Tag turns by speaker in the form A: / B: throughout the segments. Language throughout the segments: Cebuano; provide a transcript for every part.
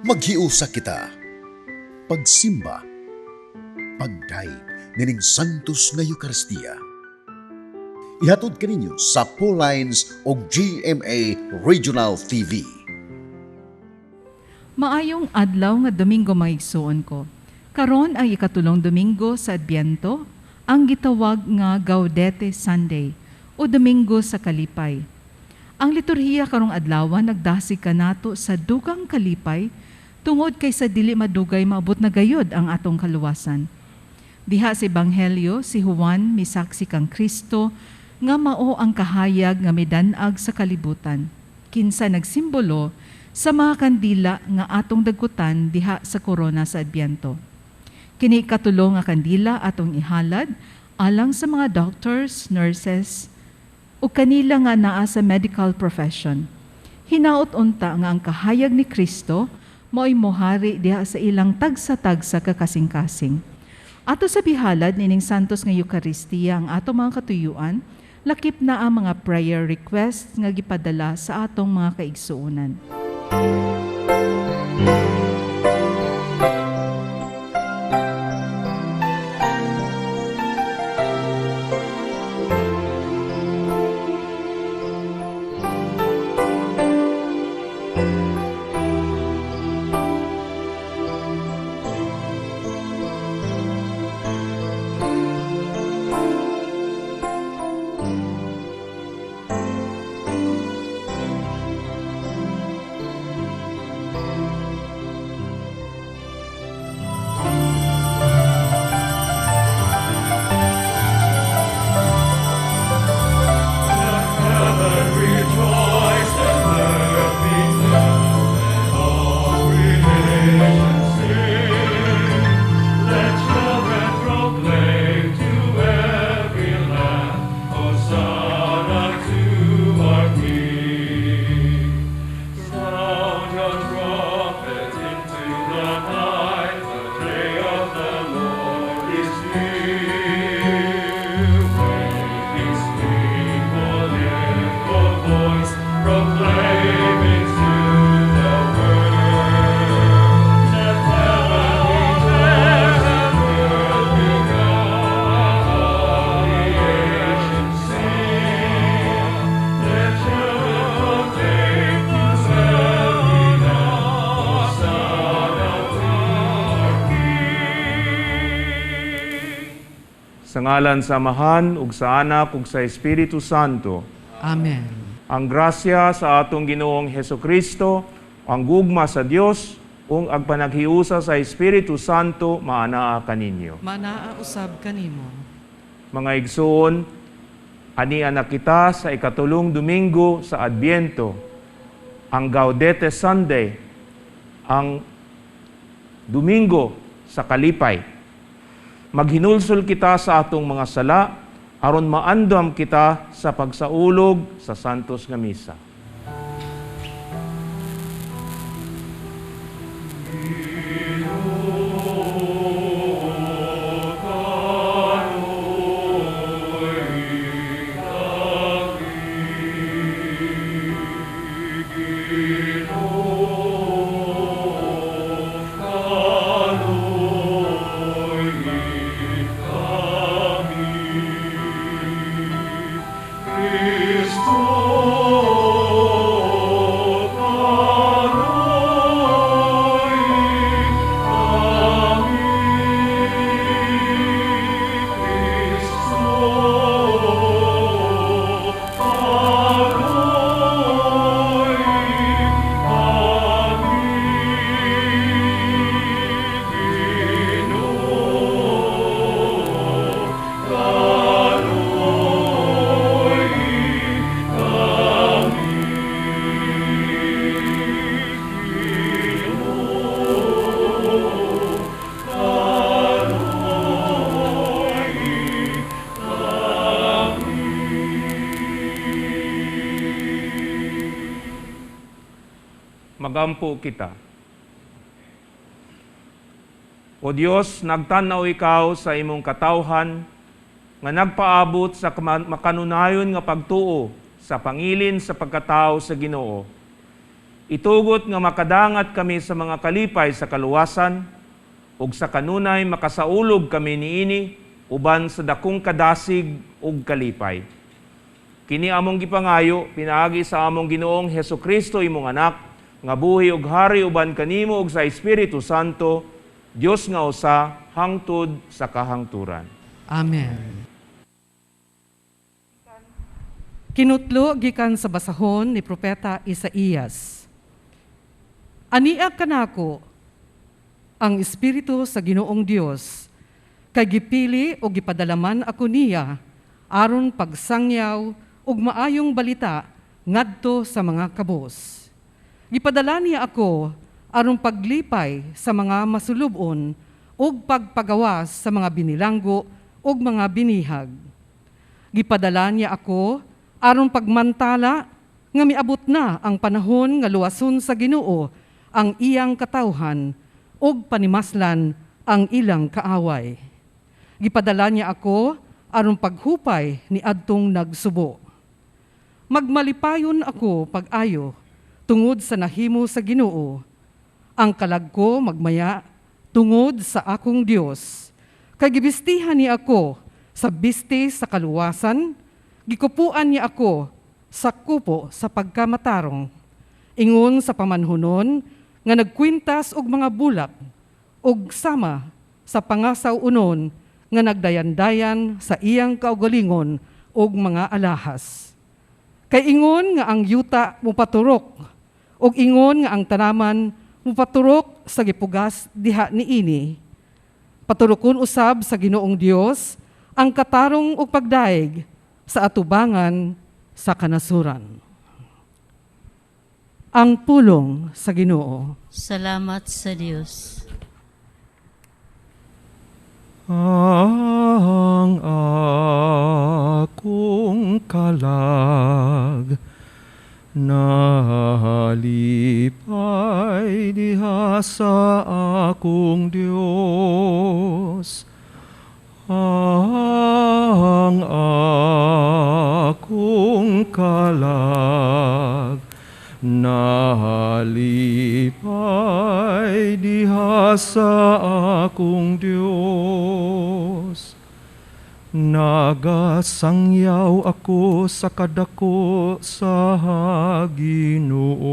A: Maghiusa kita. Pagsimba. Pagdayeg nining Santos nga Eukaristiya. Ihatod kaninyo sa Lines o GMA Regional TV.
B: Maayong adlaw nga Domingo, mga igsuon ko. Karon ang ikatulong Domingo sa Adbyento, ang gitawag nga Gaudete Sunday o Domingo sa Kalipay. Ang liturhiya karong adlaw nagdasig kanato sa dugang kalipay tungod kay sa dili madugay maabot na gayud ang atong kaluwasan. Diha sa Ebanghelyo, si Juan misaksi kang Kristo nga mao ang kahayag nga midan-ag sa kalibutan. Kinsa nagsimbolo sa mga kandila nga atong dagkutan diha sa korona sa Adbyento. Kini katulo nga kandila atong ihalad alang sa mga doctors, nurses, ug kanila nga naa sa medical profession. Hinaot unta nga ang kahayag ni Kristo mao'y mohari diha sa ilang tagsa-tagsa ka kasing-kasing. Ato sa bihalad nining Santos nga Eukaristiya ang ato mga katuyuan, lakip na ang mga prayer requests nga gipadala sa atong mga kaigsuonan.
C: Sa ngalan sa Amahan, ug sa Anak, ug sa Espiritu Santo.
D: Amen.
C: Ang grasya sa atong Ginoong Hesukristo, ang gugma sa Dios, ug ang panaghiusa sa Espiritu Santo maanaa kaninyo.
D: Manaa usab kanimo.
C: Mga igsoon, ania na kita sa ikatulong Domingo sa Adbyento, ang Gaudete Sunday, ang Domingo sa Kalipay. Maghinulsol kita sa atong mga sala, aron maandam kita sa pagsaulog sa Santos nga Misa. Magampo kita. O Dios, nagtan-aw ikaw sa imong katawhan nga nagpaabot sa makanunayon nga pagtuo sa pangilin sa pagkatao sa Ginoo. Itugot nga makadangat kami sa mga kalipay sa kaluwasan, ug sa kanunay makasaulog kami niini uban sa dakong kadasig ug kalipay. Kini among gipangayo pinaagi sa among Ginoong Hesukristo, imong anak, nga buhi ug hari uban kanimo ug sa Espiritu Santo, Dios nga usa, hangtod sa kahangturan.
D: Amen. Kinutlo gikan sa basahon ni Propeta Isaías. Ania kanako ang Espiritu sa Ginoong Dios, kay gipili o gipadalaman ako niya aron pagsangyaw ug maayong balita ngadto sa mga kabos. Gipadala niya ako aron paglipay sa mga masulubon ug pagpagawas sa mga binilanggo ug mga binihag. Gipadala niya ako aron pagmantala nga miabot na ang panahon nga luwason sa Ginoo ang iyang katawhan ug panimaslan ang ilang kaaway. Gipadala niya ako aron paghupay ni adtong nagsubo. Magmalipayon ako pag-ayo tungod sa nahimo sa Ginoo. Ang kalag ko magmaya tungod sa akong Dios. Kay gibistihan niya ako sa bisti sa kaluwasan, gikupuan niya ako sa kupo sa pagkamatarong. Ingon sa pamanhunon nga nagkwintas og mga bulak ug sama sa pangasaw-unon nga nagdayandayan sa iyang kaugalingon og mga alahas. Kay ingon nga ang yuta mopaturok ug ingon nga ang tanaman mopaturok sa gipugas diha niini. Paturokon usab sa Ginoong Dios ang katarong ug pagdaig sa atubangan sa kanasuran. Ang pulong sa Ginoo.
E: Salamat sa Dios.
F: Ang akong kalag nalipay diha sa akong Dios. Ang akong kalag nalipay diha sa akong Dios. Nagasangyaw ako sa kadako sa Ginoo.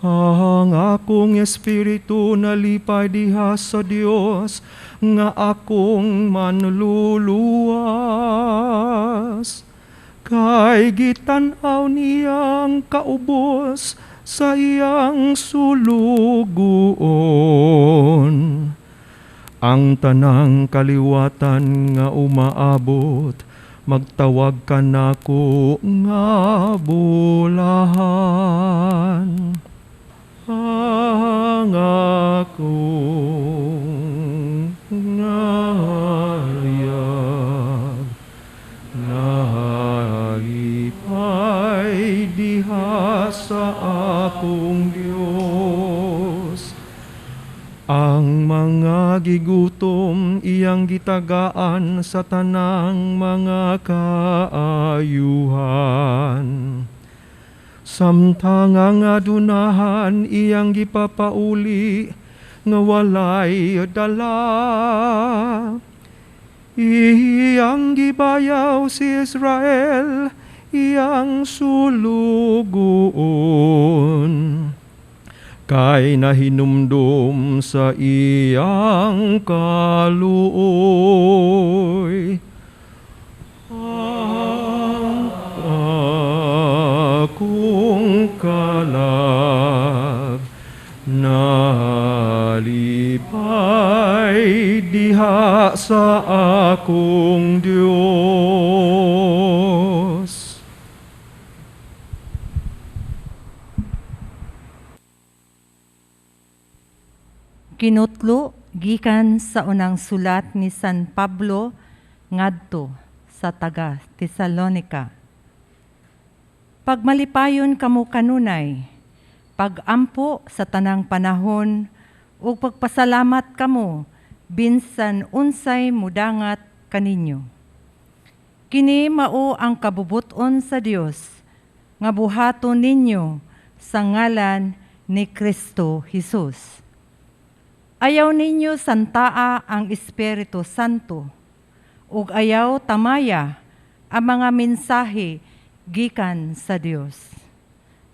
F: Ang akong espiritu nalipay diha sa Dios nga akong manluluwas. Kay gitan-aw niyang kaubos sa iyang sulugoon. Ang tanang kaliwatan nga umaabot, magtawag kanako nga bulahan. Ang akong ngayag nalipay diha sa akong Dios. Ang mga gigutom iyang gitagaan sa tanang mga kaayuhan. Samtang ang adunahan iyang gipapauli nga walay dala. Iyang gibayaw si Israel, iyang sulugoon. Kay nahinumdum sa iyang kaluoy. Ang akong kalag nalipay diha sa akong Dios.
G: Kinutlo gikan sa unang sulat ni San Pablo ngadto sa taga Tesalonica. Pagmalipayon kamo kanunay, pagampo sa tanang panahon ug pagpasalamat kamo binsan unsay mudangat kaninyo. Kini mao ang kabubuton sa Dios nga buhaton ninyo sa ngalan ni Kristo Jesus. Ayaw ninyo santaa ang Espiritu Santo ug ayaw tamaya ang mga mensahe gikan sa Dios.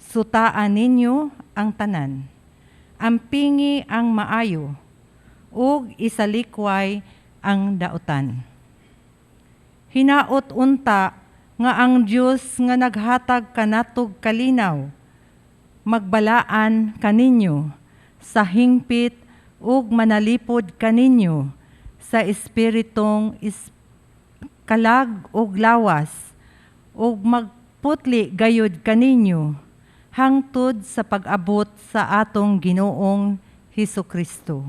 G: Sutaan ninyo ang tanan. Ampingi ang maayo ug isalikway ang dautan. Hinaot unta nga ang Dios nga naghatag kanatog kalinaw magbalaan kaninyo sa hingpit ug manalipod kaninyo sa espiritong kalag ug lawas ug magputli gayud kaninyo hangtod sa pag-abot sa atong Ginoong Hesukristo.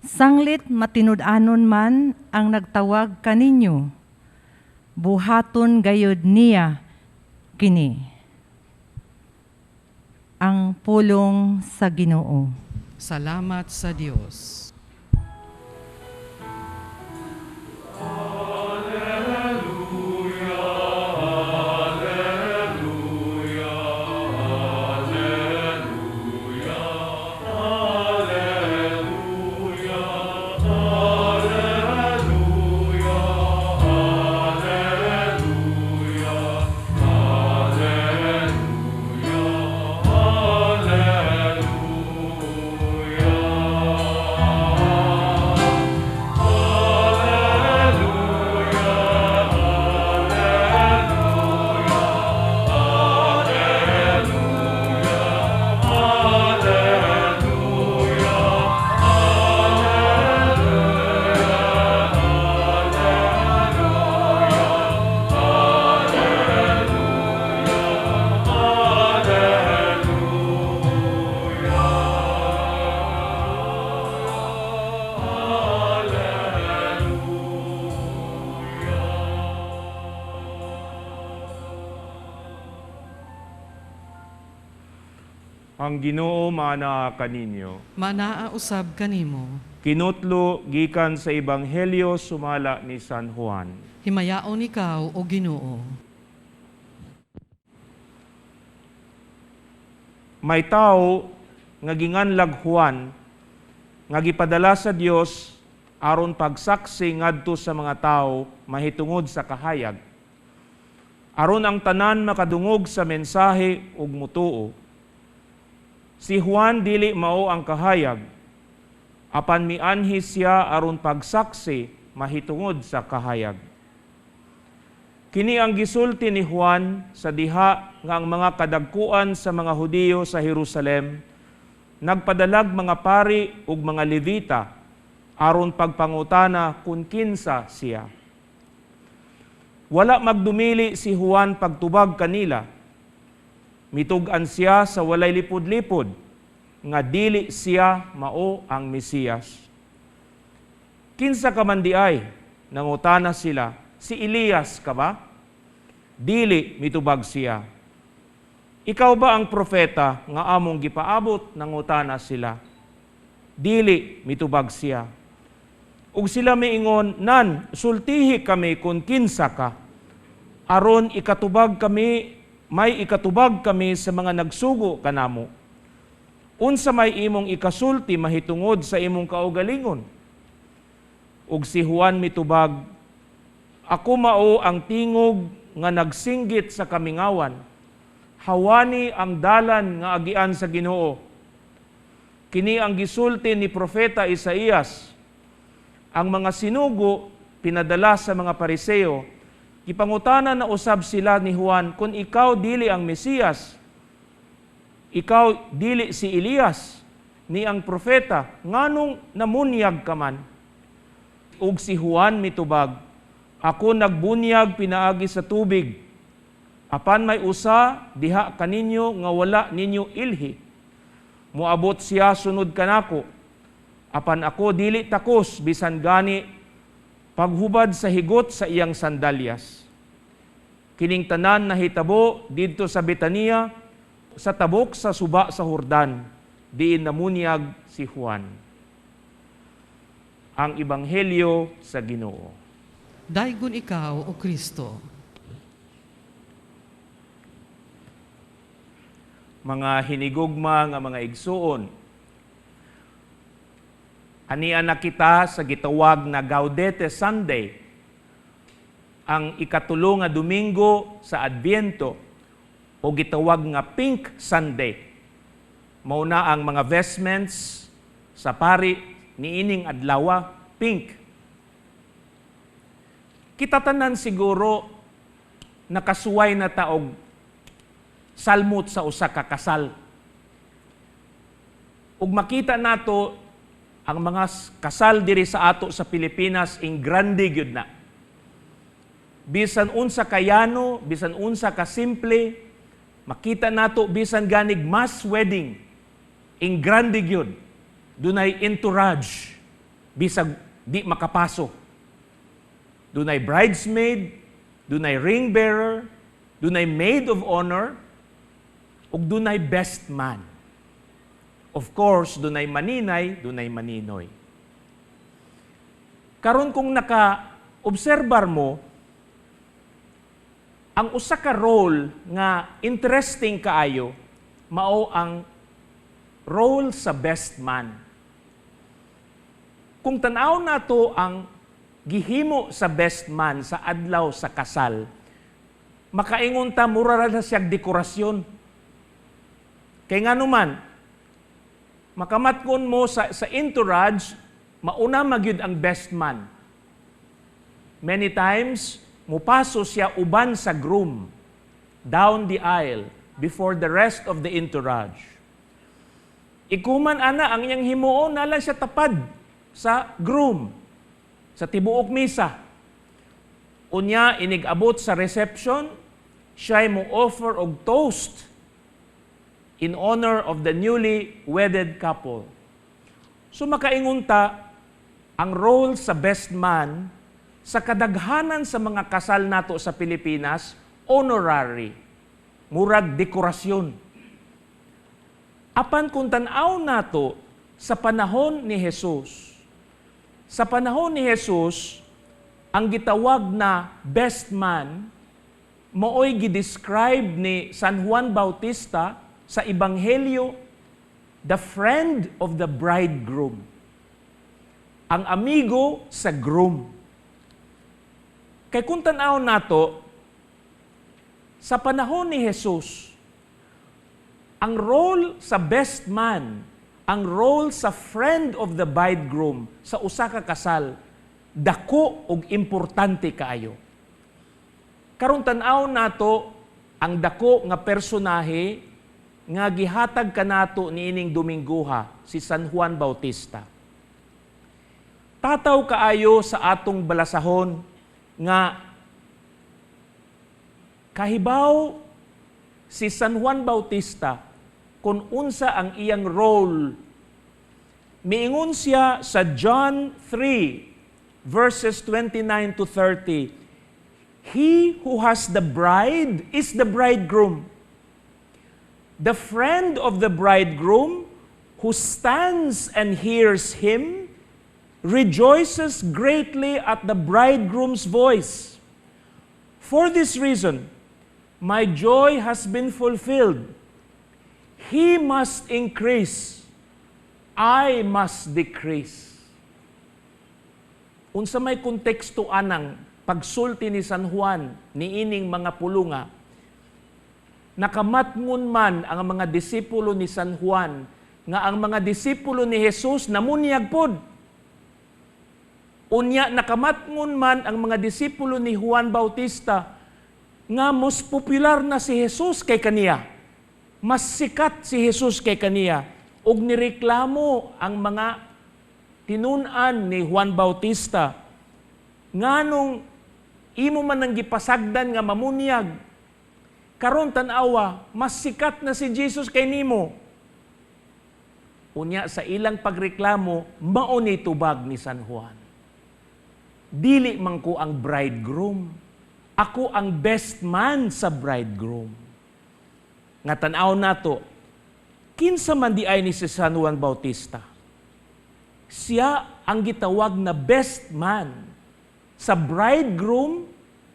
G: Sanglit matinud-anon man ang nagtawag kaninyo, buhaton gayud niya kini. Ang pulong sa Ginoo.
D: Salamat sa Dios.
C: Ang Ginoo mana kaninyo.
D: Manaa usab kanimo.
C: Kinutlo gikan sa Ebanghelyo sumala ni San Juan.
D: Himayaon ikaw o Ginoo.
C: May tao nga ginganlag Juan nga gipadala sa Dios aron pagsaksi ngadto sa mga tawo mahitungod sa kahayag. Aron ang tanan makadungog sa mensahe ug mutuo. Si Juan dili mao ang kahayag, apan mianhi siya aron pagsaksi mahitungod sa kahayag. Kini ang gisulti ni Juan sa diha nga ang mga kadagkuan sa mga Hudiyo sa Jerusalem nagpadalag mga pari ug mga Levita aron pagpangutana kun kinsa siya. Wala magdumili si Juan pagtubag kanila. Mitug-an siya sa walay lipod-lipod nga dili siya mao ang Mesiyas. Kinsa ka man di ay, nangutana sila, si Elias ka ba? Dili, mitubag siya. Ikaw ba ang propeta nga among gipaabot? Nangutana sila. Dili, mitubag siya. Ug sila miingon, nan, sultihi kami kung kinsa ka. Aron ikatubag kami, may ikatubag kami sa mga nagsugo kanamo. Unsa may imong ikasulti mahitungod sa imong kaugalingon? Ug si Juan mitubag, ako mao ang tingog nga nagsinggit sa kamingawan. Hawani ang dalan nga agian sa Ginoo. Kini ang gisulti ni Propeta Isaías. Ang mga sinugo pinadala sa mga Pariseo. Gipangutana na usab sila ni Juan, kung ikaw dili ang Mesiyas, ikaw dili si Elias, ni ang propeta, nganong namunyag ka man? Ug si Juan mitubag, ako nagbunyag pinaagi sa tubig, apan may usa diha kaninyo nga wala ninyo ilhi. Moabot siya sunod kanako, apan ako dili takos bisan gani paghubad sa higot sa iyang sandalyas. Kining tanan nahitabo didto sa Betania, sa tabok sa suba sa Jordan, diin namunyag si Juan. Ang Ebanghelyo sa Ginoo.
D: Daygon ikaw, o Kristo.
C: Mga hinigugma nga mga igsuon, ania na kita sa gitawag na Gaudete Sunday, ang ikatulo nga Domingo sa Adbyento o gitawag nga Pink Sunday. Mao na ang mga vestments sa pari niining adlawa, pink. Kita tanan siguro nakasuway na ta og salmot sa usa ka kasal. Ug makita nato ang mga kasal diri sa ato sa Pilipinas, in grande gyud na. Bisan unsa kayano, bisan unsa ka simple, makita nato bisan ganig mass wedding, in grande gyud. Dunay entourage, bisag di makapaso. Dunay bridesmaid, dunay ring bearer, dunay maid of honor, ug dunay best man. Of course, dunay maninay, dunay maninoy. Karon kung naka-obserbar mo, ang usa ka role nga interesting kaayo, mao ang role sa best man. Kung tan-aw nato ang gihimo sa best man sa adlaw sa kasal, makaingon ta mura ra na siyang dekorasyon. Kay ngano man, makamatngon mo sa entourage, mauna magyud ang best man. Many times, mupaso siya uban sa groom down the aisle before the rest of the entourage. Ikuman ana ang iyang himuon, naa lang siya tapad sa groom sa tibuok misa. Unya, inig-abot sa reception, siya mo offer og toast in honor of the newly wedded couple. So makaingon ta, ang role sa best man sa kadaghanan sa mga kasal nato sa Pilipinas, honorary, murag dekorasyon. Apan kung tan-aw nato sa panahon ni Jesus, sa panahon ni Jesus, ang gitawag na best man, maoy gi-describe ni San Juan Bautista sa Ebanghelyo, the friend of the bridegroom. Ang amigo sa groom. Kay kung tan-aw nato, sa panahon ni Jesus, ang role sa best man, ang role sa friend of the bridegroom sa usa ka kasal, dako og importante kaayo. Karon tan-aw nato ang dako nga personahe nga gihatag kanato niining Domingguha, si San Juan Bautista. Tataw kaayo sa atong balasahon nga kahibaw si San Juan Bautista kung unsa ang iyang role. Miingon siya sa John 3 verses 29 to 30, "He who has the bride is the bridegroom. The friend of the bridegroom who stands and hears him rejoices greatly at the bridegroom's voice. For this reason, my joy has been fulfilled. He must increase, I must decrease." Unsa may konteksto anang pagsulti ni San Juan niining mga pulunga? Nakamatngon man ang mga disipulo ni San Juan nga ang mga disipulo ni Jesus namunyag pod. Unya nakamatngon man ang mga disipulo ni Juan Bautista nga mas popular na si Jesus kay kaniya. Mas sikat si Jesus kay kaniya. Ug nireklamo ang mga tinun-an ni Juan Bautista, "Nganong imo man ang gipasagdan nga mamunyag? Karon tan-awa, mas sikat na si Jesus kay nimo." Unya sa ilang pagreklamo, mao ni tubag ni San Juan, "Dili man ko ang bridegroom. Ako ang best man sa bridegroom." Nga tan-aw nato, kinsa man diay ni si San Juan Bautista? Siya ang gitawag na best man sa bridegroom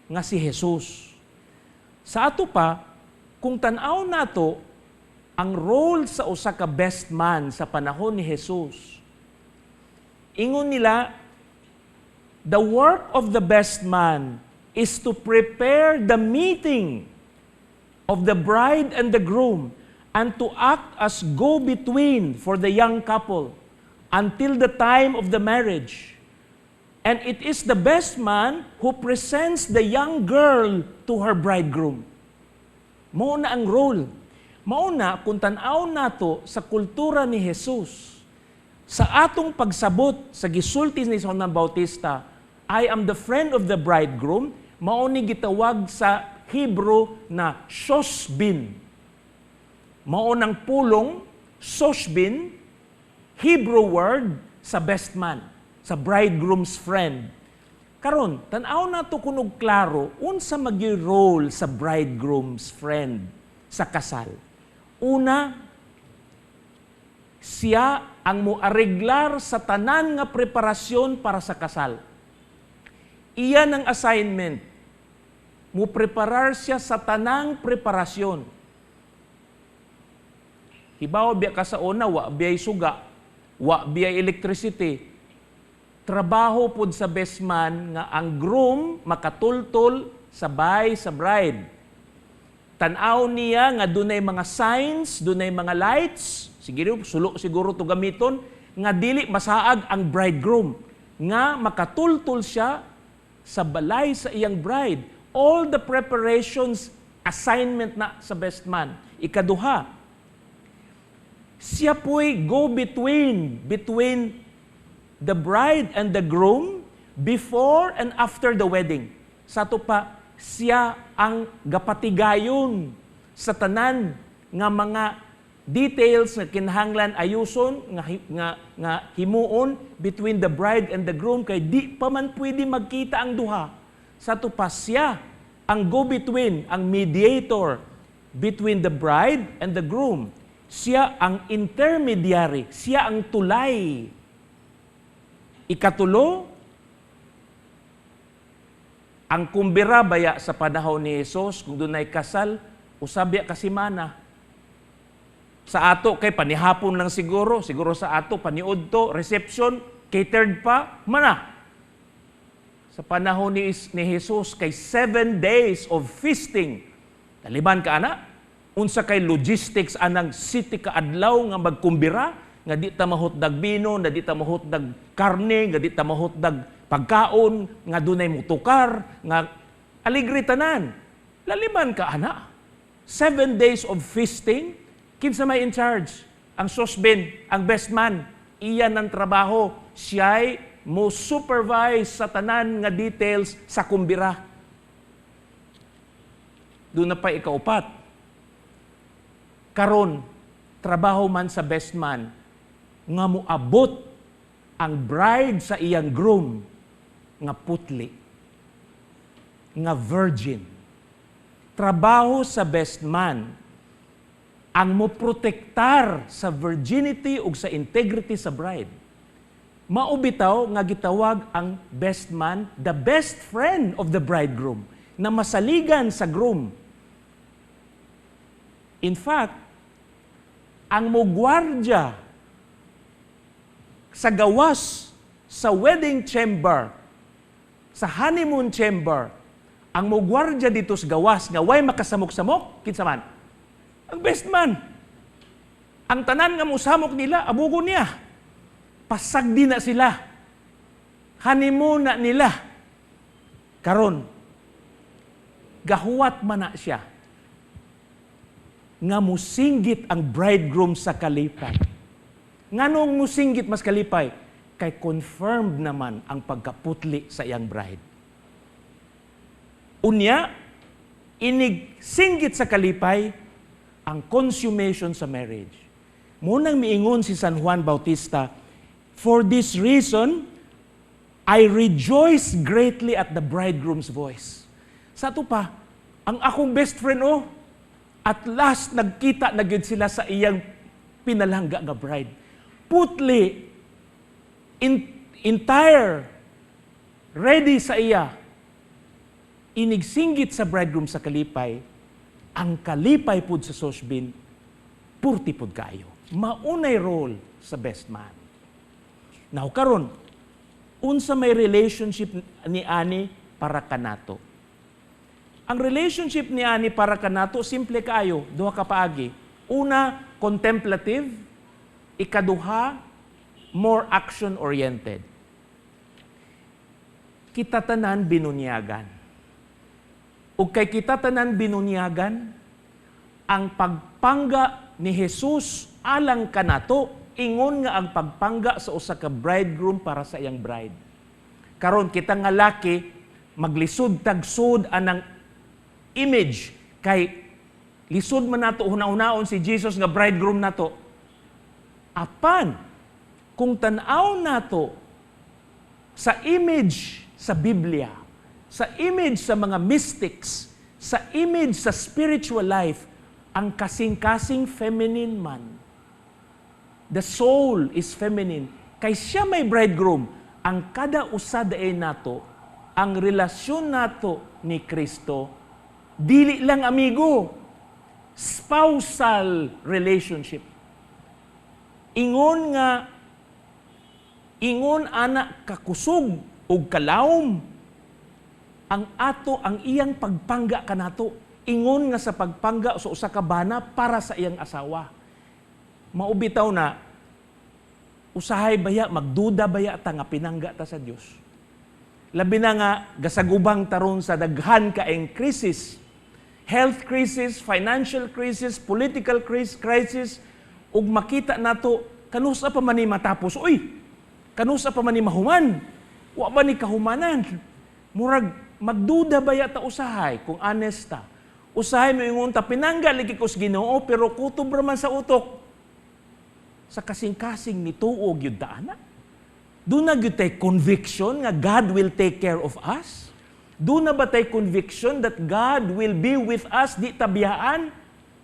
C: nga si Jesus. Sa ato pa, kung tan-aw nato Ang role sa usa ka best man sa panahon ni Jesus, ingon nila, the work of the best man is to prepare the meeting of the bride and the groom and to act as go-between for the young couple until the time of the marriage. And it is the best man who presents the young girl to her bridegroom. Mao na ang role. Mao na kung tan-aw nato sa kultura ni Jesus, sa atong pagsabot sa gisulti ni Juan Bautista, "I am the friend of the bridegroom," mao ni gitawag sa Hebrew na shosbin. Mao nang pulong soshbin, Hebrew word sa best man, sa bridegroom's friend. Karon, tan-aw nato kunog klaro unsa magyoy role sa bridegroom's friend sa kasal. Una, siya ang moareglar sa tanan nga preparasyon para sa kasal. Iyan ang assignment. Mo preparar siya sa tanang preparasyon. Hibaw biya ka sa una, wa biyay suga, wa biyay electricity. Trabaho pod sa best man nga ang groom makatultol sa bay sa bride. Tan-aw niya nga dunay mga signs, dunay mga lights, siguro sulo siguro to gamiton nga dili masaag ang bridegroom, nga makatultol siya sa balay sa iyang bride. All the preparations, assignment na sa best man. Ikaduha, siya po'y go between between the bride and the groom before and after the wedding. Sa ato pa, siya ang gapatigayon sa tanan nga mga details nga kinahanglan ayuson nga himuon between the bride and the groom, kay di pa man pwede magkita ang duha. Sa ato pa, siya ang go-between, ang mediator between the bride and the groom. Siya ang intermediary, siya ang tulay. Ikatulo, ang kumbira baya sa panahon ni Jesus, kung dunay kasal, usa biya ka semana. Sa ato kay panihapon lang siguro, siguro sa ato paniudto, reception, catered pa, mana. Sa panahon ni Jesus kay 7 days of feasting. Taliban ka ana? Unsa kay logistics anang 7 ka adlaw nga magkumbira, nga di ta mahutdag bino, nga di ta mahutdag karne, nga di ta mahutdag pagkaon, nga dunay mutukar, nga aligre tanan. Laliman ka ana. 7 days of feasting, kinsa may in charge? Ang sosbin, ang best man, iyan ang trabaho. Siya'y mo supervise sa tanan nga details sa kumbira. Duna pa ikaupat. Karon, trabaho man sa best man nga moabot ang bride sa iyang groom nga putli, nga virgin. Trabaho sa best man ang moprotektar sa virginity ug sa integrity sa bride. Mao bitaw nga gitawag ang best man the best friend of the bridegroom, na masaligan sa groom. In fact, ang mugwardya sa gawas sa wedding chamber, sa honeymoon chamber, ang mugwardya dito sa gawas nga way makasamok-samok, kinsa man? Ang best man. Ang tanan nga musamok nila, abugon niya. Pasagdi na sila. Honeymoon na nila. Karon, gahuwat man na siya nga musinggit ang bridegroom sa kalipay. Nganong musinggit mas kalipay? Kay confirmed naman ang pagkaputli sa iyang bride. Unya, inig singgit sa kalipay ang consummation sa marriage. Mao nang miingon si San Juan Bautista, "For this reason, I rejoice greatly at the bridegroom's voice." Sa ato pa, ang akong best friend, oh, at last nagkita na gyud sila sa iyang pinalangga nga bride. Putli, entire, ready sa iya, inigsinggit sa bridegroom sa kalipay, ang kalipay pud sa sosbin, Purti pud kayo. Maunay role sa best man. Now karon, unsa may relationship ni ani para kanato? Ang relationship ni ani para kanato, simple kaayo, duha ka paagi. Una, contemplative. Ikaduha, more action-oriented. Kita tanan binunyagan. Ug kay kita tanan binunyagan, ang pagpangga ni Jesus alang kanato ingon nga ang pagpangga sa usa ka bridegroom para sa iyang bride. Karon kita nga laki, maglisod tagsud anang image kay lisod man nato huna-hunaon si Jesus nga bridegroom nato. Apan kung tan-aw nato sa image sa Biblia, sa image sa mga mystics, sa image sa spiritual life, ang kasing-kasing feminine man. The soul is feminine. Kay siya may bridegroom. Ang kada usa dae nato, ang relasyon nato ni Kristo, dili lang amigo, spousal relationship. Ingon nga, ingon ana kakusog ug kalawom ang ato, ang iyang pagpangga kanato, ingon nga sa pagpangga sa usa ka bana para sa iyang asawa. Mao bitaw na usahay baya magduda baya ta nga pinangga ta sa Dios. Labi na nga gasagubang taron sa daghan kaayong crisis, health crisis, financial crisis, political crisis, ug makita nato kanusa pa man ni matapos, uy, kanusa pa man ni mahuman, wa ba ni kahumanan? Murag magduda baya ta usahay kung honest ta. Usahay moingon ta pinangga lagi ko sa Ginoo, pero kutob ra man sa utok. Sa kasing-kasing ni tuo gyud ta ana. Duna gyud tay conviction nga God will take care of us? Duna ba tay conviction that God will be with us, di tabiyaan?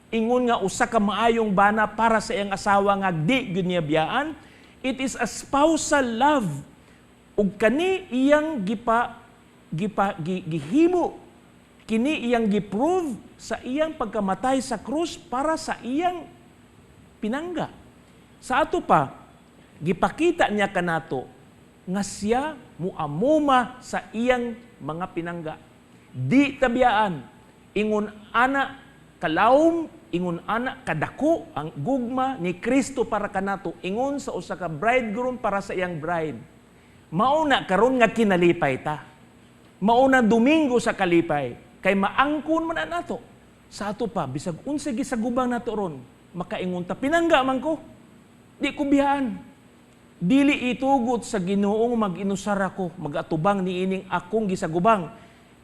C: Ingon nga usa ka maayong bana para sa iyang asawa nga di gyud niya biyaan. It is a spousal love. Ug kani iyang gipa gipa gi, gihimo, kini iyang giprove sa iyang pagkamatay sa krus para sa iyang pinangga. Sa ato pa, gipakita niya kanato nga siya muamuma sa iyang mga pinangga. Di tabiyaan, ingon ana kalawom, ingon ana kadako ang gugma ni Kristo para kanato, ingon sa usa ka bridegroom para sa iyang bride. Mauna karon nga kinalipay ta. Mauna Domingo sa kalipay kay maangkon man nato. Sa ato pa, bisag unsa gisagubang nato ron, makaingon ta, pinangga man ko. Di ko biyaan. Dili itugot sa Ginoong mag-inusar ako, magatubang niining akong gisagubang.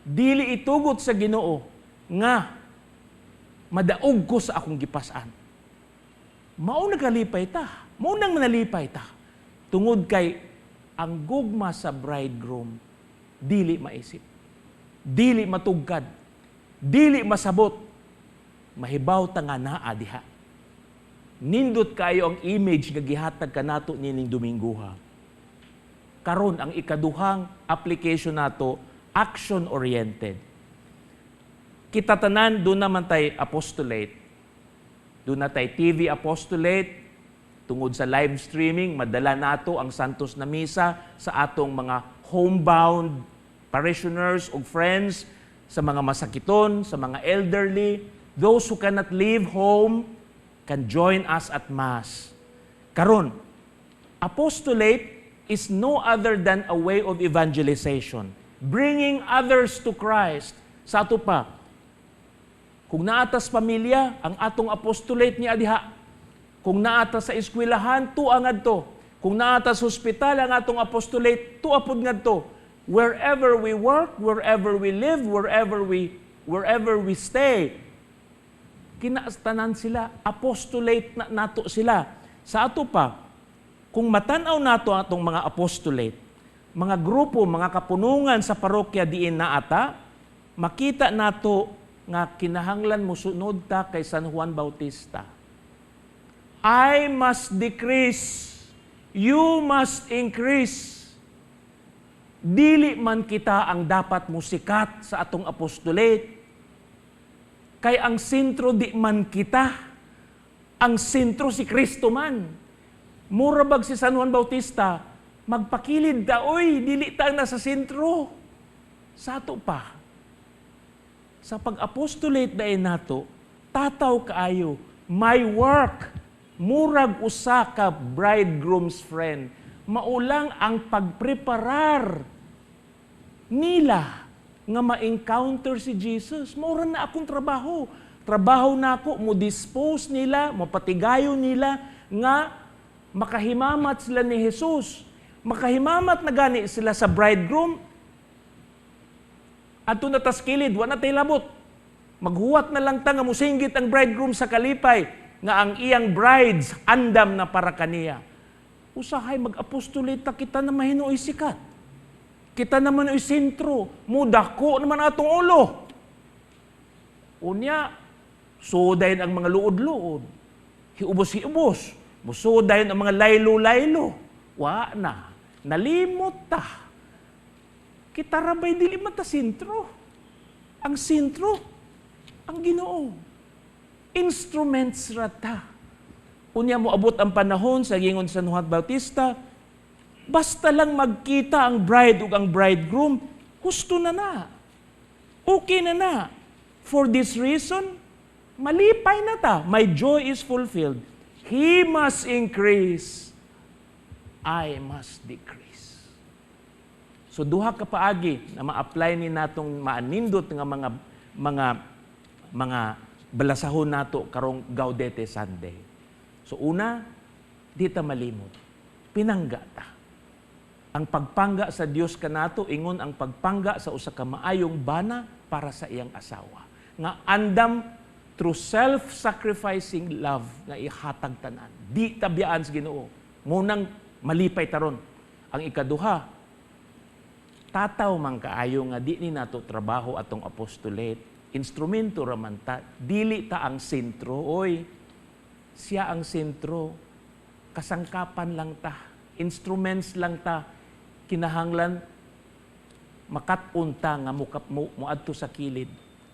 C: Dili itugot sa Ginoo nga madaog ko sa akong gipasan. Mao nagalipay ta. Mao nang manalipay ta. Tungod kay ang gugma sa bridegroom dili maisip. Dili matugkad. Dili masabot. Mahibaw ta nga naa diha. Nindot kayo ang image nga gihatag kanato nining Dominguha. Karon ang ikaduhang application nato, action-oriented. Kita tanan duna man tay apostolate. Duna tay TV apostolate. Tungod sa live streaming, madala nato ang Santos na Misa sa atong mga homebound parishioners o friends, sa mga masakiton, sa mga elderly. Those who cannot leave home can join us at Mass. Karon, apostolate is no other than a way of evangelization, bringing others to Christ. Sa ato pa, kung naatas pamilya, ang atong apostolate ni adiha. Kung naata sa eskwelahan, tuwa ngadto. Kung naata sa ospital, ang atong apostolate, tuwa pud ngadto. Wherever we work, wherever we live, wherever we stay, kinaastanan sila, apostolate na nato sila. Sa ato pa, kung matanaw nato atong mga apostolate, mga grupo, mga kapunungan sa parokya diin naata, makita nato nga kinahanglan mosunod ta kay San Juan Bautista. I must decrease, you must increase. Dili man kita ang dapat musikat sa atong apostolate. Kay ang sentro di man kita. Ang sentro si Kristo man. Mura bag si San Juan Bautista, magpakilid ta, oy, dili ta ang nasa sentro. Sa ato pa, sa pag-apostolate dayon nato, tataw kaayo, my work, murag usa ka bridegroom's friend, mao lang ang pagpreparar nila nga ma-encounter si Jesus. Mao ra na akong trabaho. Trabaho na ako, mo dispose nila, mapatigayon nila nga makahimamat sila ni Jesus. Makahimamat na gani sila sa bridegroom. Adto na tas kilid, wa na tay labot. Maghuwat na lang ta nga musinggit ang bridegroom sa kalipay nga ang iyang brides andam na para kaniya. Usahay mag-apostolate ta, kita na mahinuoy sikat. Kita naman oy sentro, mudako naman atong ulo. Unya, sudayon ang mga luod-luod. Hiubos-hiubos. Musudayon ang mga laylo-laylo. Wa na. Nalimot ta. Kita rabay dili man ta sentro. Ang sentro, ang Ginoo. Instruments ra ta. Unya mo abot ang panahon sa gingon San Juan Bautista, basta lang magkita ang bride ug ang bridegroom, husto na na. Okay na na. For this reason, malipay na ta. My joy is fulfilled. He must increase. I must decrease. So duha ka paagi na ma-apply ni natong maanindot nga mga balasahon nato karong Gaudete Sunday. So una, di ta malimot. Pinangga ta. Ang pagpangga sa Dios kanato ingon ang pagpangga sa usa ka maayong bana para sa iyang asawa. Nga andam through self-sacrificing love nga ihatag tanan. Di tabiyaan sa Ginoo. Munang malipay taron. Ang ikaduha, tataw man kaayo nga di ni nato trabaho atong apostolate, instrumento ra man ta, dili ta ang sentro, oy. Siya ang sentro. Kasangkapan lang ta, instruments lang ta. Kinahanglan makat-on ta nga muadto sa kilid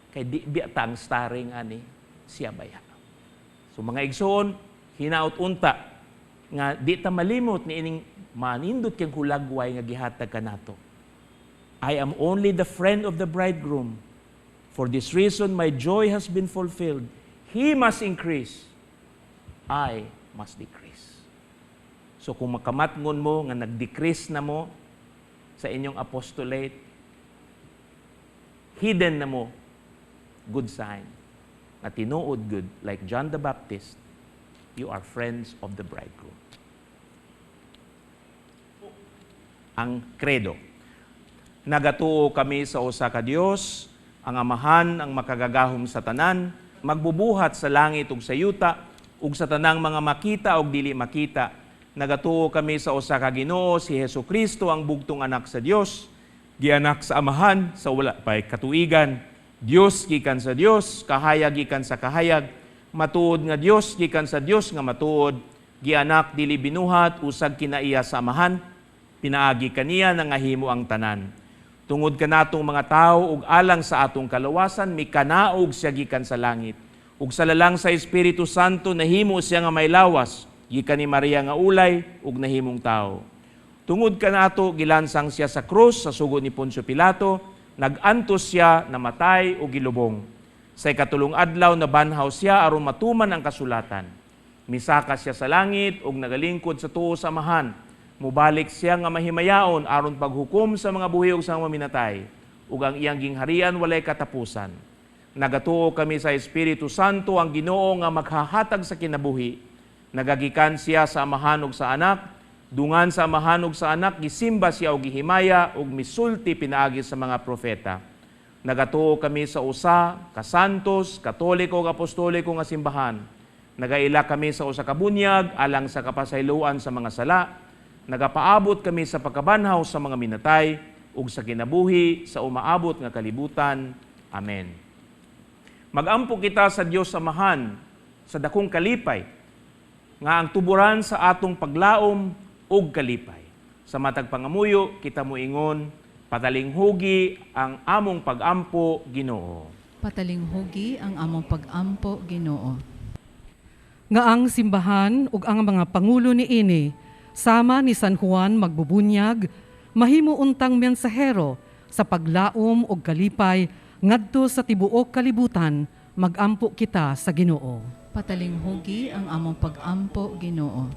C: kay di biya ta ang starring ani, siya baya. So mga igsoon, hinaut unta nga di ta malimot ni ining manindot kang hulagway nga gihatag kanato. I am only the friend of the bridegroom. For this reason, my joy has been fulfilled. He must increase. I must decrease. So kung makamatngon mo nga nag-decrease na mo sa inyong apostolate, hidden na mo, good sign. Na tinuod good, like John the Baptist, you are friends of the bridegroom. Ang credo. Nagatuo kami sa usa ka Dios, ang Amahan, ang makagagahom sa tanan, magbubuhat sa langit ug sa yuta, ug sa tanang mga makita ug dili makita. Nagatuo kami sa usa ka Ginoo, si Hesus Kristo, ang bugtong anak sa Dios, gianak sa Amahan sa wala pay katuigan, Dios gikan sa Dios, kahayag gikan sa kahayag, matuod nga Dios gikan sa Dios nga matuod, gianak dili binuhat usag kinaiya sa Amahan, pinaagi kaniya nangahimo ang tanan. Tungod kanatong mga tawo ug alang sa atong kalawasan, mikanaog siya gikan sa langit. Ug sa lalang sa Espiritu Santo nahimo siya nga may lawas, gikan ni Maria nga ulay ug nahimong tawo. Tungod kanato gilansang siya sa krus sa sugo ni Poncio Pilato, nag-antos siya, namatay ug gilubong. Sa ikatulong adlaw nabanhaw siya aron matuman ang kasulatan. Misaka siya sa langit ug nagalingkod sa tuo sa Amahan. Mubalik siya nga mahimayaon aron paghukom sa mga buhi ug sa mga minatay, ug ang iyang gingharian walay katapusan. Nagatuo kami sa Espiritu Santo, ang Ginoo nga maghahatag sa kinabuhi. Nagagikan siya sa Amahan ug sa Anak, dungan sa Amahan ug sa Anak, gisimba siya og gihimaya ug misulti pinaagi sa mga propeta. Nagatuo kami sa usa ka santos, katoliko ug apostoliko nga simbahan. Nagaila kami sa usa ka bunyag alang sa kapasayloan sa mga sala. Nagapaabot kami sa pagkabanhaw sa mga minatay ug sa kinabuhi sa umaabot nga kalibutan. Amen. Magampo kita sa Dios Amahan sa dakong kalipay nga ang tuburan sa atong paglaom ug kalipay. Sa matag pangamuyo kita moingon, patalinghugi ang among pagampo, Ginoo.
B: Patalinghugi ang among pagampo, Ginoo.
D: Nga ang simbahan ug ang mga pangulo niini sama ni San Juan magbubunyag, mahimo untang mensahero sa paglaom ug kalipay ngadto sa tibuok kalibutan, magampo kita sa Ginoo.
B: Patalinghugi ang among pagampo, Ginoo.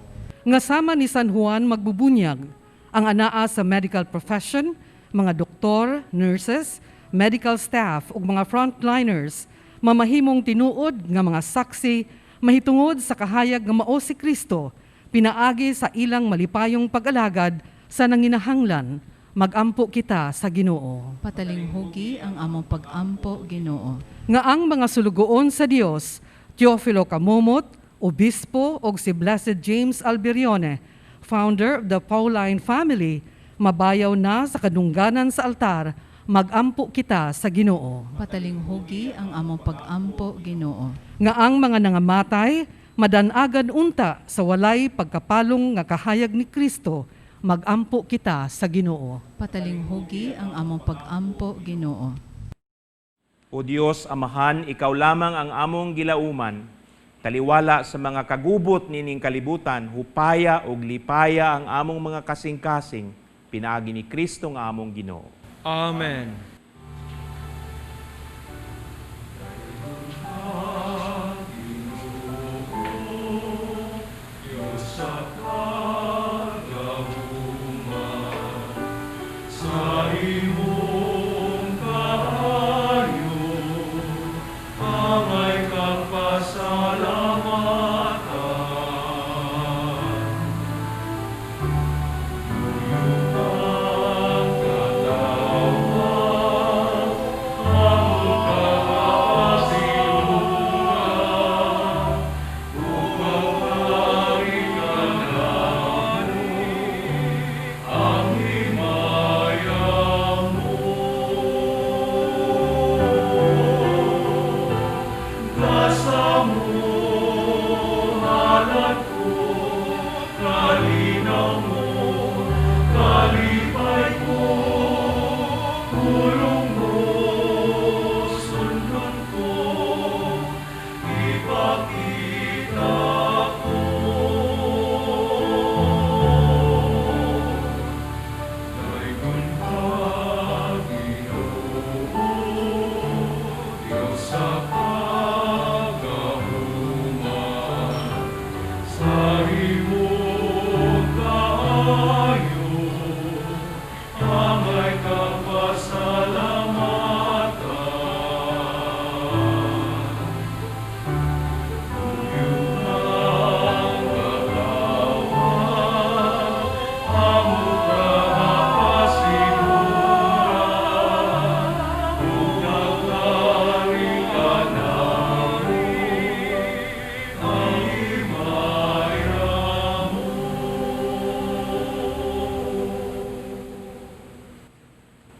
D: Nga sama ni San Juan magbubunyag, ang anaa sa medical profession, mga doktor, nurses, medical staff ug mga frontliners, mamahimong tinuod nga mga saksi mahitungod sa kahayag nga mao si Kristo, pinaagi sa ilang malipayong pag-alagad sa nanginahanglan, magampo kita sa Ginoo.
B: Patalinghugi ang among pagampo, Ginoo.
D: Nga ang mga sulugoon sa Dios, Teofilo Camomot, Obispo og si Blessed James Alberione, founder of the Pauline family, mabayaw na sa kadungganan sa altar, magampo kita sa Ginoo.
B: Patalinghugi ang among pagampo, Ginoo.
D: Nga ang mga nangamatay, madanagan unta sa walay pagkapalong nga kahayag ni Kristo, magampo kita sa Ginoo.
B: Patalinghugi ang among pagampo, Ginoo.
C: O Dios, Amahan, ikaw lamang ang among gilauman. Taliwala sa mga kagubot nining kalibutan, hupaya og lipaya ang among mga kasing-kasing, pinaagi ni Kristo nga among Ginoo.
F: Amen.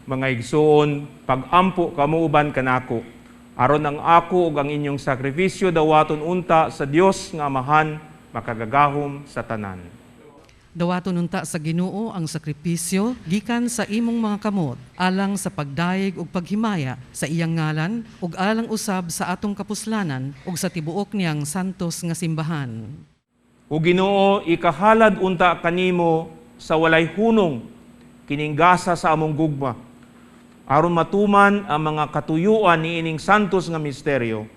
C: Mga igsoon, pag-ampo kamo uban kanako, aron ang ako ug ang inyong sakripisyo dawaton unta sa Dios nga Amahan, makagagahom sa tanan.
D: Dawaton unta sa Ginoo ang sakripisyo gikan sa imong mga kamot, alang sa pagdayeg ug paghimaya sa iyang ngalan ug alang usab sa atong kapuslanan ug sa tibuok niyang santos nga simbahan.
C: O Ginoo, ikahalad unta kanimo sa walay hunong kining gasa sa among gugma, aron matuman ang mga katuyuan niining santos nga misteryo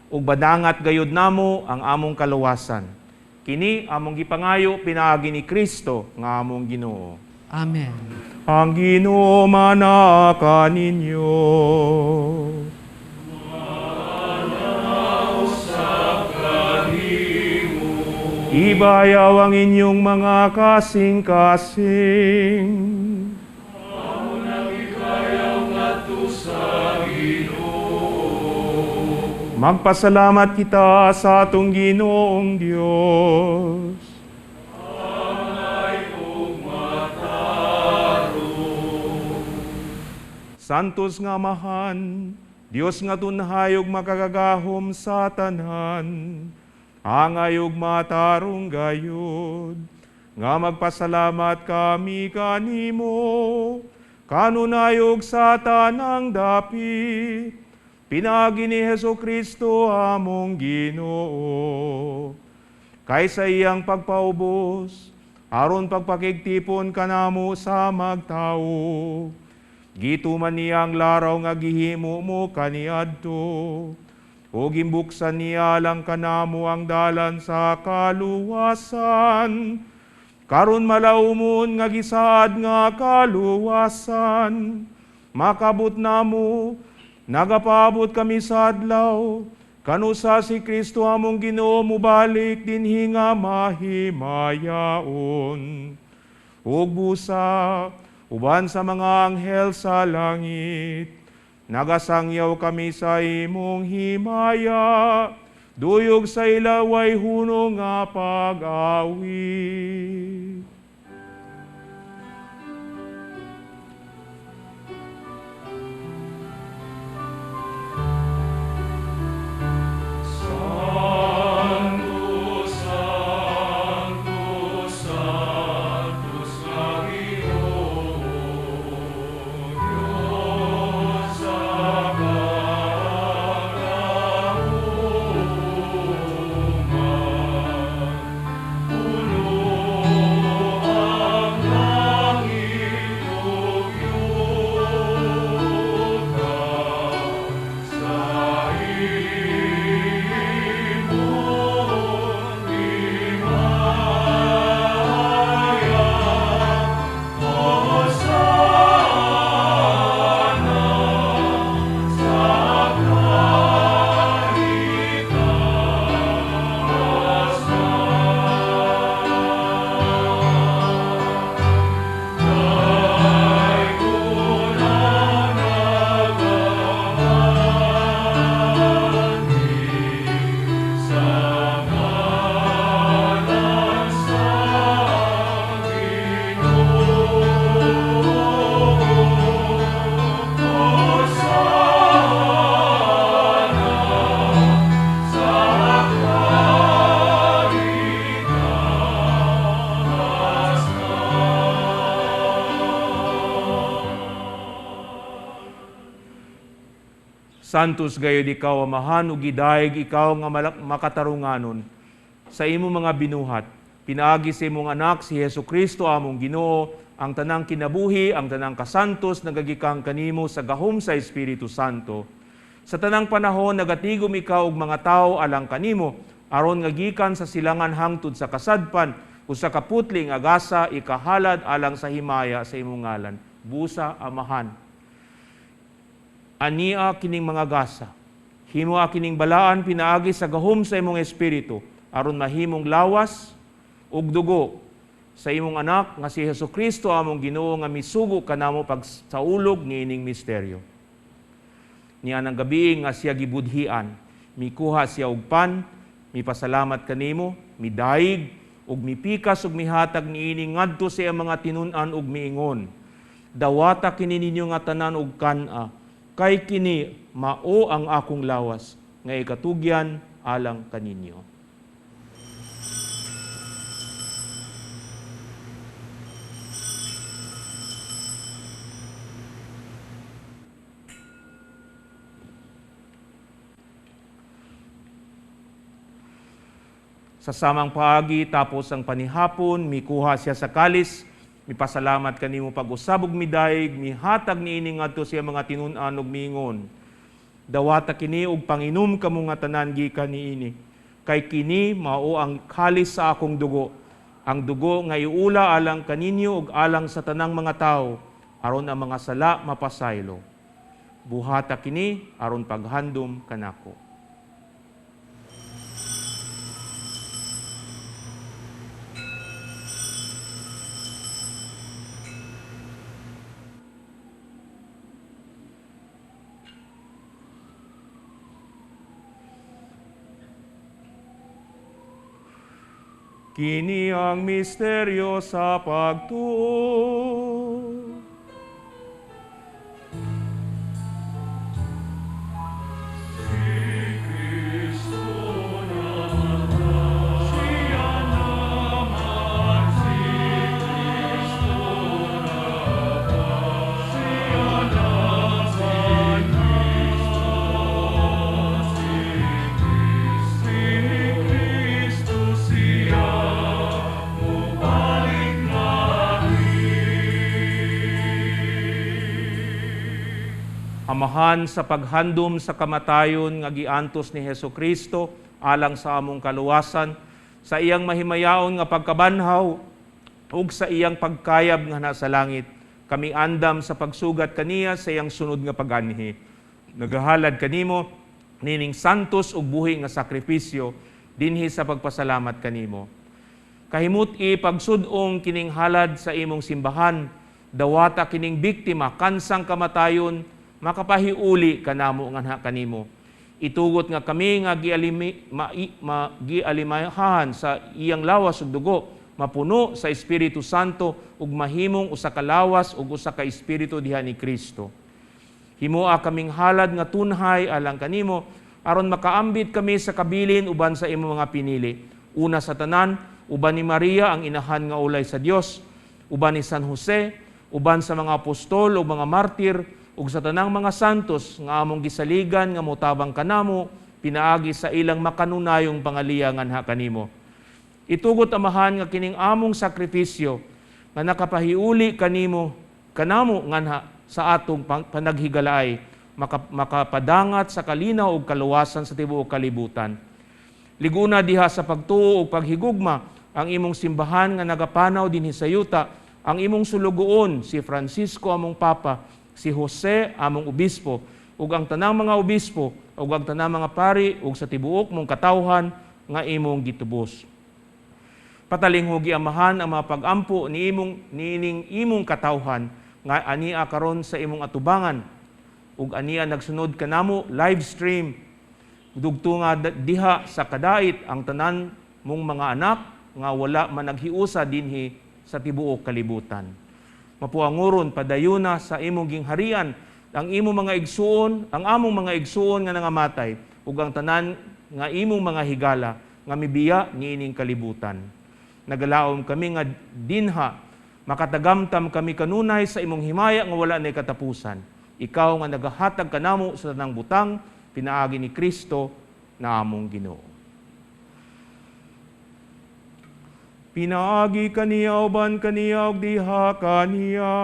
C: ug badangat gayud namo ang among kaluwasan. Kini among gipangayo pinaagi ni Kristo nga among Ginoo.
D: Amen.
C: Ang Ginoo manaa kaninyo. Ibayaw ang inyong mga kasing-kasing. Magpasalamat kita sa atong Ginoong Dios. Santos nga Amahan, Dios nga tunhay ug makagagahom sa tanan, angay ug matarong gayud, nga magpasalamat kami kanimo, kanunay ug sa tanang dapit, pinaagi ni Hesus Kristo among Ginoo. Kaysa iyang pagpaubos, aron pagpakigtipon kanamo sa magtao. Gituman niya ang laraw nga gihimo mo kaniadto, ug gimbuksan niya lang kanamo ang dalan sa kaluwasan. Karon malaumon nga gisaad nga kaluwasan, makabot namo, nagapaabot kami sa adlaw, kanusa si Kristo among Ginoo mubalik dinhi nga mahimayaon. Ug busa, uban sa mga anghel sa langit, nagasangyaw kami sa imong himaya, duyog sa ilaway hunong nga pag-awit. Santos gayud ikaw, Amahan, ug gidayeg ikaw nga makatarunganon sa imong mga binuhat. Pinaagi sa imong anak si Hesus Kristo among Ginoo, ang tanang kinabuhi, ang tanang kasantos nagagikang kanimo sa gahom sa Espiritu Santo. Sa tanang panahon nagatigom ikaw og mga tawo alang kanimo, aron nga gikan sa silangan hangtod sa kasadpan, usa ka putling agasa ikahalad alang sa himaya sa imong ngalan. Busa, Amahan. Ania kining mga gasa, himoa kining balaan pinaagi sa gahom sa imong espiritu, aron mahimong lawas ug dugo sa imong anak nga si Hesus Kristo among Ginoo nga misugo kanamo pagsaulog niining misteryo. Niya nang gabi nga siya gibudhian, mikuha siya og pan, mipasalamat kanimo, midaig ug mipikas ug mihatag niini ngadto sa iyang mga tinun-an ug miingon. Dawata kini ninyo nga tanan og kan-a, kay kini mao ang akong lawas nga ikatugyan alang kaninyo. Sa samang paagi tapos ang panihapon, mikuha siya sa kalis, mipasalamat kanimo pag-usab ug midayeg, mihatag niini ngadto sa mga tinun-an ug miingon. Dawata kini og panginom kamo nga tanan gikan niini, kay kini mao ang kalis sa akong dugo, ang dugo nga iula alang kaninyo ug alang sa tanang mga tawo, aron ang mga sala mapasaylo. Buhata kini aron paghandom kanako. Kini ang misteryo sa pagtuo. Amahan, sa paghandom sa kamatayon nga giantos ni Hesukristo alang sa among kaluwasan, sa iyang mahimayaon nga pagkabanhaw ug sa iyang pagkayab nga nasa langit, kami andam sa pagsugat kaniya sa iyang sunod nga paganhi. Nagahalad kanimo nining santos ug buhi nga sakripisyo dinhi sa pagpasalamat kanimo. Kahimut-i pagsud-ong kining halad sa imong simbahan, dawata kining biktima kansang kamatayon, makapahiuli kanamo nganha kanimo. Itugot nga kami nga gialimahan sa iyang lawas ug dugo, mapuno sa Espiritu Santo ug mahimong usa ka lawas ug usa ka espiritu diha ni Kristo. Himoa kaming halad nga tunhay alang kanimo aron makaambit kami sa kabilin uban sa imong mga pinili. Una sa tanan, uban ni Maria ang inahan nga ulay sa Dios, uban ni San Jose, uban sa mga apostol ug mga martir, ug sa tanang mga santos nga among gisaligan nga motabang kanamo pinaagi sa ilang makanunayong pangaliya nganha kanimo. Itugot, Amahan, nga kining among sakripisyo nga nakapahiuli kanimo kanamo nganha sa atong panaghigalaay, makapadangat sa kalinaw ug kaluwasan sa tibuok kalibutan. Liguna diha sa pagtuo ug paghigugma ang imong simbahan nga nagapanaw dinhi sa yuta, ang imong sulugoon si Francisco among Papa, si Jose among obispo, ug ang tanang mga obispo ug ang tanang mga pari ug sa tibuok mong katawhan nga imong gitubos. Patalinghugi, Amahan, ang mga pagampo ni imong niining imong katawhan nga ania karon sa imong atubangan ug ania nagsunod kanamo live stream dugto nga diha sa kadait ang tanan mong mga anak nga wala man naghiusa dinhi sa tibuok kalibutan. Mapuanguron padayuna sa imong gingharian ang imong mga igsuon, ang among mga igsuon nga nangamatay ug ang tanan nga imong mga higala nga mibiya niining kalibutan. Nagalaom kami nga dinha makatagamtam kami kanunay sa imong himaya nga wala nay katapusan. Ikaw nga nagahatag kanamo sa tanang butang pinaagi ni Kristo na among Ginoo. Pinaagi kaniya uban kaniya ug diha kaniya,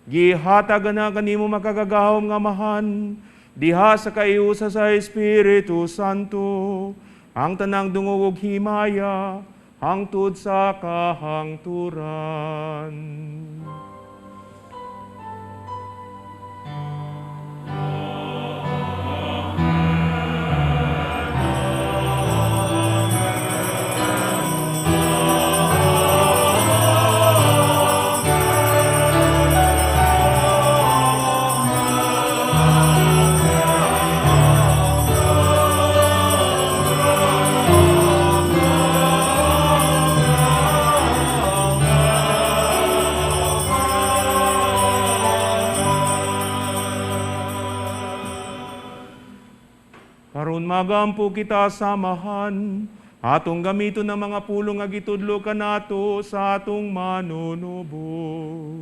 C: gihatag na kanimo makagagahom nga Amahan diha sa kaiusa sa Espiritu Santo ang tanang dungog ug himaya hangtod sa kahangturan. Magampo kita samahan, atong gamiton ang mga pulong nga gitudlo kanato sa atong manunubos.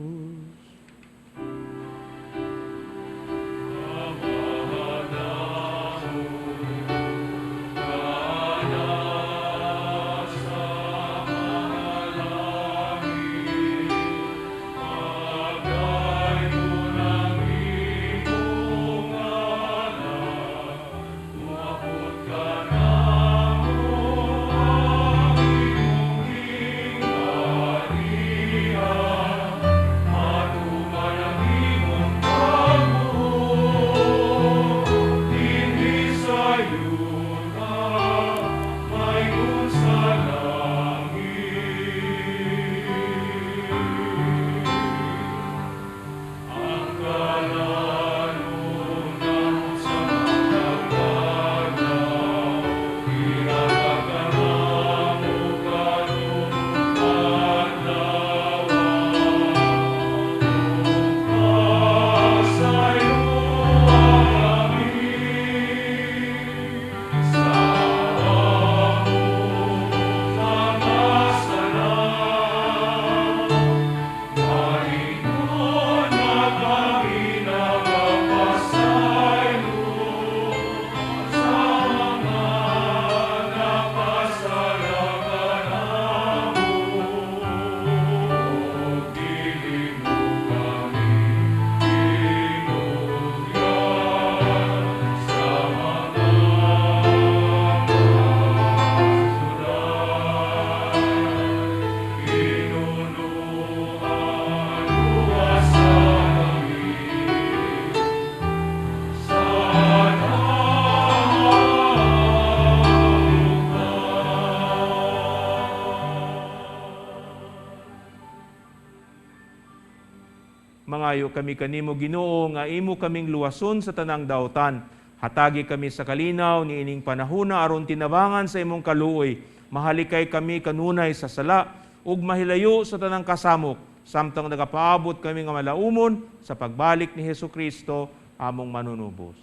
C: Mangayo kami kanimo Ginoo nga imo kaming luwason sa tanang dautan. Hatagi kami sa kalinaw niining panahona aron tinabangan sa imong kaluoy. Mahalikay kami kanunay sa sala ug mahilayo sa tanang kasamok samtang nagapaabot kami nga malaumon sa pagbalik ni Hesukristo among manunubos.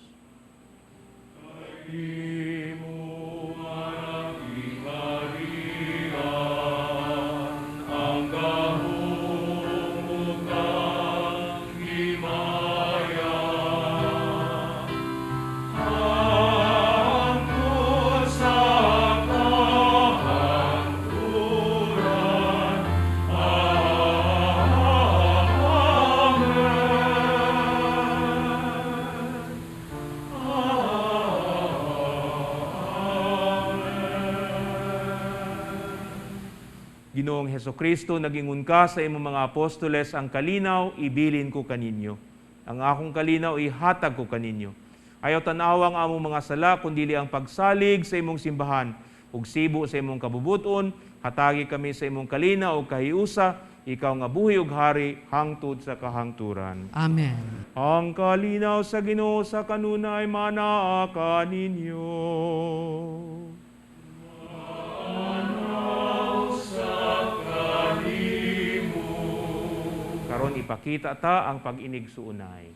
C: Ginoong Hesukristo, nagingon ka sa imong mga apostoles, ang kalinaw ibilin ko kaninyo. Ang akong kalinaw ihatag ko kaninyo. Ayaw tan-awa ang among mga sala, kundili ang pagsalig sa imong simbahan, ug sibo sa imong kabubuton, hatagi kami sa imong kalinaw ug kahiusa, ikaw nga buhi ug hari hangtod sa kahangturan.
D: Amen.
C: Ang kalinaw sa Ginoo sa kanunay manaa kaninyo. Karon ipakita ta ang pag-inig suunay.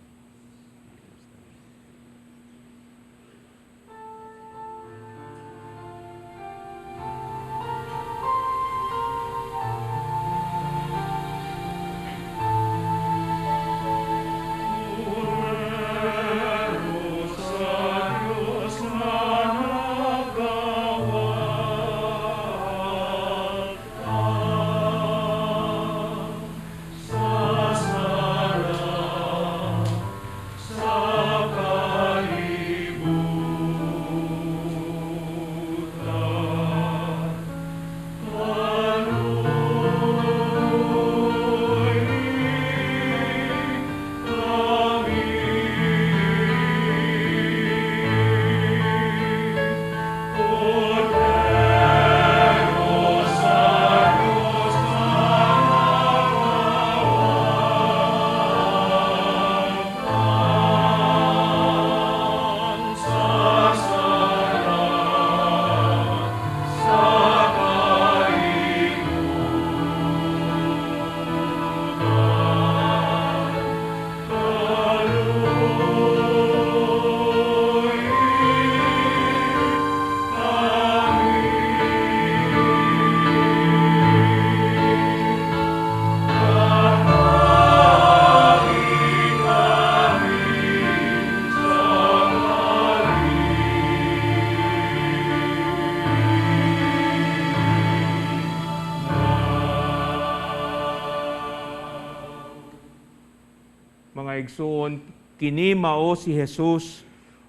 C: Mga igsoon, kini mao si Jesus,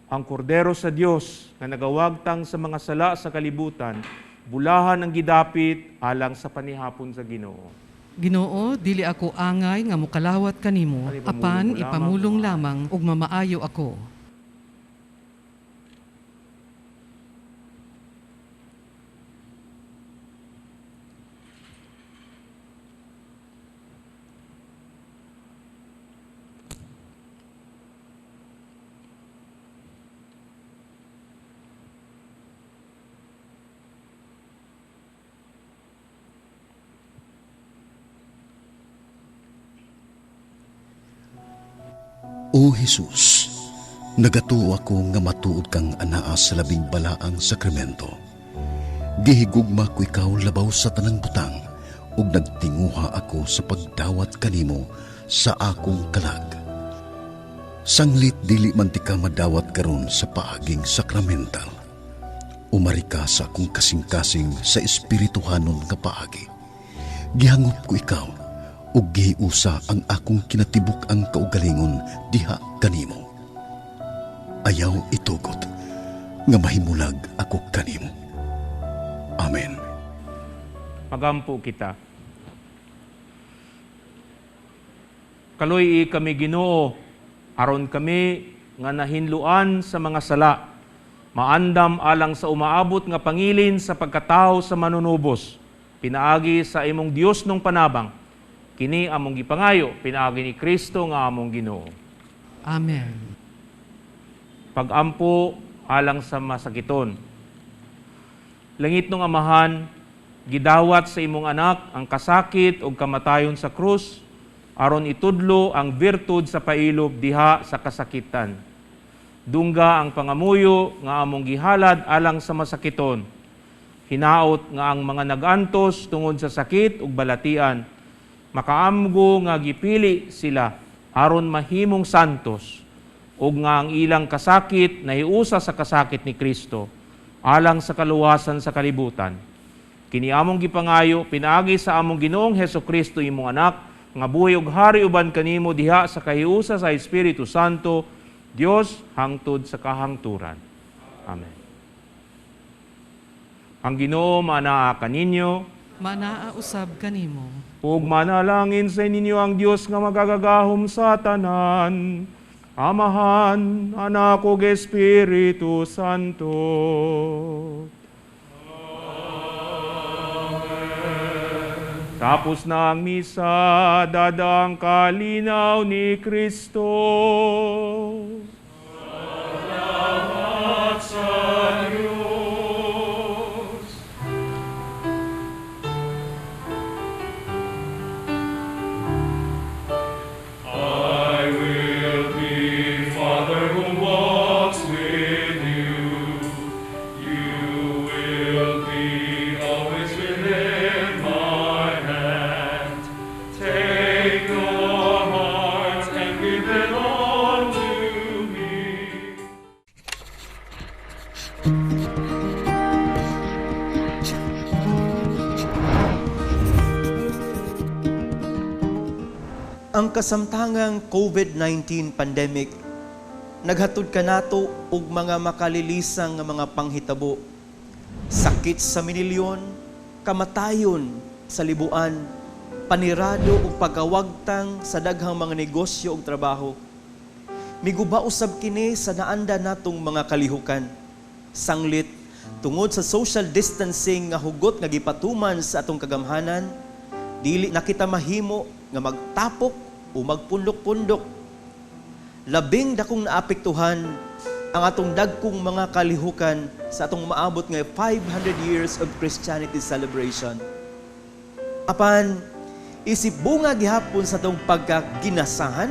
C: ang kordero sa Dios nga nagawagtang sa mga sala sa kalibutan, bulahan ang gidapit alang sa panihapon sa Ginoo.
D: Ginoo, dili ako angay nga mokalawat kanimo,
C: Ay,
D: apan
C: ipamulong ko
D: ipamulong lamang ug mamaayo ako.
A: O Jesus, nagatuo ako nga matuod kang anaa sa labing balaang sakramento. Gihigugma ko ikaw labaw sa tanang butang, ug nagtinguha ako sa pagdawat kanimo sa akong kalag. Sanglit dili man ti ka madawat karon sa paaging sakramental. Umari ka sa akong kasing-kasing sa espirituhanon nga paagi. Gihangop ko ikaw, ug gihiusa ang akong kinatibuk-ang kaugalingon diha kanimo. Ayaw itugot nga mahimulag ako kanimo. Amen.
C: Magampo kita. Kaloy kami Ginoo, aron kami nga nahinluan sa mga sala, maandam alang sa umaabot nga pangilin sa pagkatao sa manunubos, pinaagi sa imong Dios nung panabang, Kini among gipangayo pinaagi ni Kristo nga among Ginoo.
D: Amen.
C: Pagampo alang sa masakiton. Langitnong Amahan, gidawat sa imong anak ang kasakit ug kamatayon sa krus aron itudlo ang birtud sa pailob diha sa kasakitan. Dungga ang pangamuyo nga among gihalad alang sa masakiton. Hinaot nga ang mga nagantos tungod sa sakit ug balatian makaamgo nga gipili sila aron mahimong santos ug nga ang ilang kasakit nahiusa sa kasakit ni Kristo alang sa kaluwasan sa kalibutan. Kini among gipangayo pinaagi sa among Ginoong Hesukristo, imong anak, nga buhi ug hari uban kanimo diha sa kahiusa sa Espiritu Santo, Dios hangtod sa kahangturan. Amen. Ang Ginoo manaa kaninyo.
D: Manaa usab kanimo.
C: Ug manalangin sa ninyo ang Dios nga magagagahom sa tanan, Amahan, Anak ug Espiritu Santo. Amen. Tapos na ang misa, dadang kalinaw ni Kristo.
F: Salamat sa Diyos. I will be Father who walks with you. You will be always within my hand. Take your heart and give it unto me.
H: Ang kasamtangang COVID-19 pandemic naghatod kanato og mga makalilisang nga mga panghitabo. Sakit sa minilyon, kamatayon sa libuan, panirado ug pagawagtang sa daghang mga negosyo ug trabaho. Miguba usab kini sa naanda natong mga kalihukan. Sanglit, tungod sa social distancing nga hugot nga gipatuman sa atong kagamhanan, dili na kita mahimo nga magtapok o magpundok-pundok. Labing dakong naapektuhan ang atong dagkong mga kalihukan sa atong maabot nga 500 years of Christianity celebration. Apan, isip bunga gihapon sa atong pagkaginasahan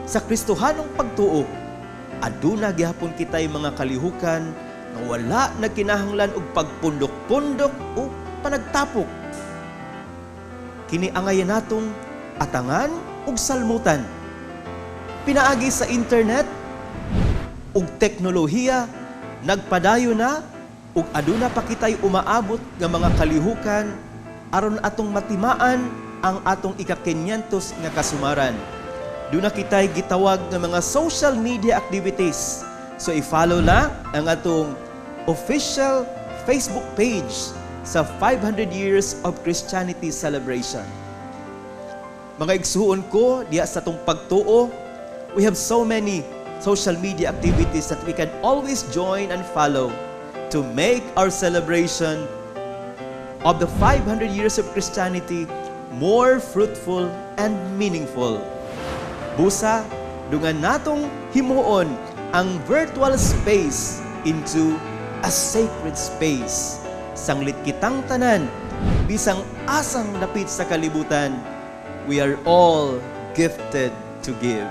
H: sa Kristohanong pagtuo, aduna gihapon kitay mga kalihukan nga wala nagkinahanglan og pagpundok-pundok o panagtapok. Kini angayan natong atangan ug salmutan. Pinaagi sa internet ug teknolohiya, nagpadayon na ug aduna pa kitay umaabot nga mga kalihukan aron atong matimaan ang atong ika-500 nga kasumaran. Duna kitay gitawag nga mga social media activities. So i-follow lang ang atong official Facebook page sa 500 Years of Christianity Celebration. Mga igsuon ko, diya sa atong pagtuo, we have so many social media activities that we can always join and follow to make our celebration of the 500 years of Christianity more fruitful and meaningful. Busa, dungan natong himuon ang virtual space into a sacred space. Sanglit kitang tanan, bisang asang dapit sa kalibutan, we are all gifted to give.